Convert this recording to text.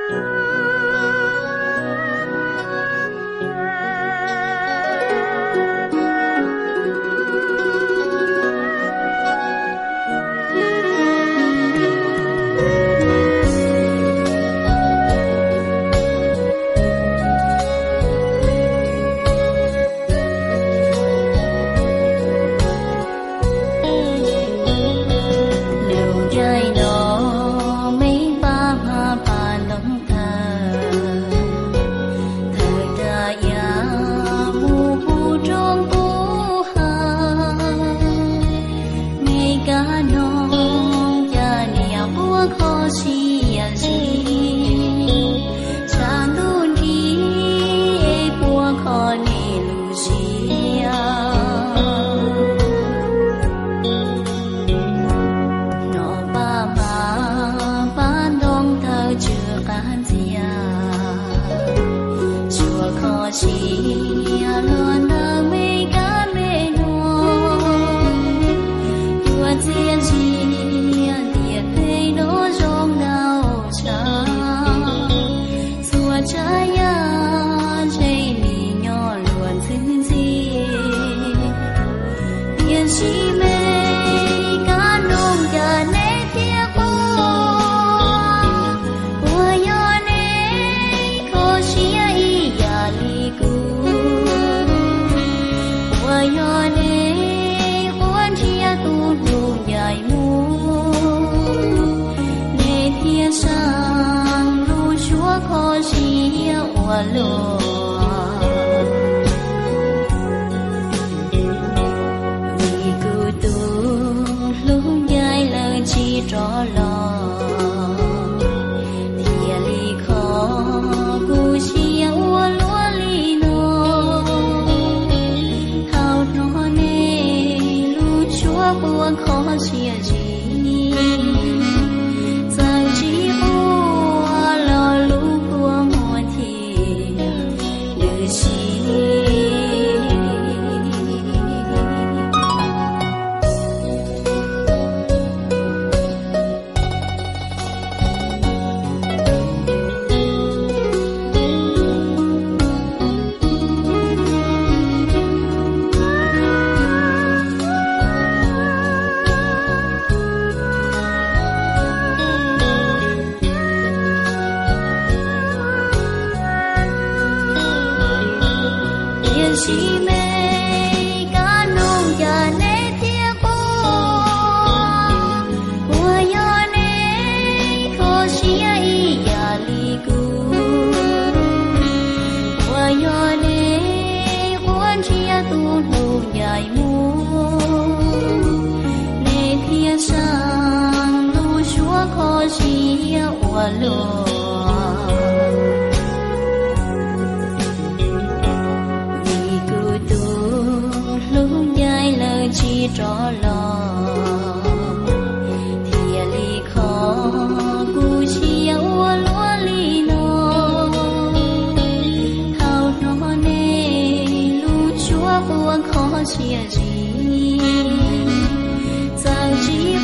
Lub caij no me pab hma pab ntoo tawg, thaum tas yam mus puv roob puv hav, me kab noog cas niam quaj kho siab zim, tshav ntuj nrig puas kho niam lub siab. No pab hma pab ntoo tawg tsw qab ntxiag, suav kho siab luag ntawm me kab me noog, tuaj txiaj ntsig tiam peb noj zoo ntau tshaj. Txhua tsav yam ntshe me nyob luag ntxwg ntxig, tiam sis me kab noog cas neb thiaj quaj, puas yog neb kho siab ib yam li kuv, puas yog neb quaj nrhiav tus hlub ncaim mus, neb thiaj seev lub suab kho siab ua luaj. Vim kuv tus hlub ncaim lawv tsis rov los, thiaj li kho kuv siab ua luaj li no. Thaum hnov neb lub suab quaj kho siab zim, txawm tsis quaj los lub kua muag thiaj lwj si. Tiam sis me kab noog cas neb thiaj quaj, puas yog neb kho siab ib yam li kuv, puas yog neb quaj nrhiav tus hlub ncaim mus, neb thiaj seev lub suab kho siab ua luaj. Vim kuv tus hlub ncaim lawv tsis rov los, thiaj li kho kuv siab ua luaj li no. Thaum hnov neb lub suab quaj kho siab zim, txawm tsis